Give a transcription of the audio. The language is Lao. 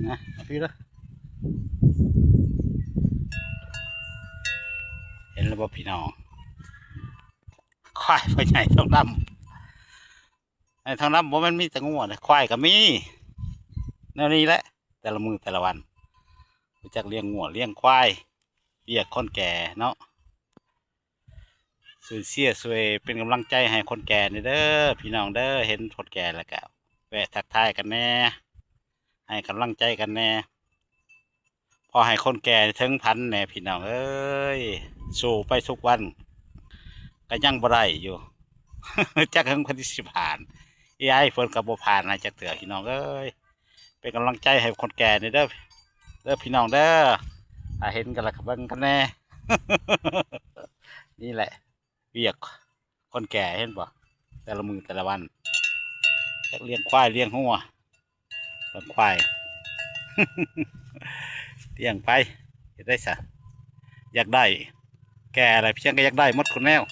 ນະ ມາພີ້ເດີ ເຫັນແລ້ວບໍ່ພີ່ນ້ອງ? ຄວາຍພໍ່ໃຫຍ່ທອງດຳ ໃຫ້ທາງນຳ ບໍ່ແມ່ນມີແຕ່ງົວເດ້ ຄວາຍກໍມີ. ແນວນີ້ແຫຼະ ແຕ່ລະມື້ແຕ່ລະວັນ ຮູ້ຈັກລ້ຽງງົວລ້ຽງຄວາຍ ວຽກຄົນແກ່ເນາະ. ຊ່ວຍເຊຍ ຊ່ວຍເປັນກຳລັງໃຈໃຫ້ຄົນແກ່ແດ່ເດີ ພີ່ນ້ອງເດີ. ເຫັນຄົນແກ່ແລ້ວກໍແວະທັກທາຍກັນແດ່ ໃຫ້ກຳລັງໃຈກັນແດ່. ພໍໃຫ້ຄົນແກ່ເຖິງພັນແດ່ພີ່ນ້ອງເອີຍ. ສູ້ໄປທຸກວັນກໍຍັງບໍ່ໄດ້ຢູ່ ຈັກເຖິງເພິ່ນຊິຜ່ານ ເອໄອ ເພິ່ນກໍບໍ່ຜ່ານໃຫ້ຈັກເທື່ອພີ່ນ້ອງເອີຍ. ເປັນກຳລັງໃຈໃຫ້ຄົນແກ່ແດ່ເດີ ເດີພີ່ນ້ອງເດີ. ຖ້າເຫັນກັນແລ້ວກໍເບິ່ງກັນແດ່. ນີ້ແຫຼະ ວຽກຄົນແກ່ ເຫັນບໍ່ ແຕ່ລະມື້ແຕ່ລະວັນ ຈັກລ້ຽງຄວາຍລ້ຽງງົວ ເບິ່ງຄວາຍ ລ້ຽງໄປ ເຮັດໄດ້ຊະ ຢາກໄດ້ ແກ່ແລ້ວພຽງກໍຢາກໄດ້ໝົດຄຸແນວ.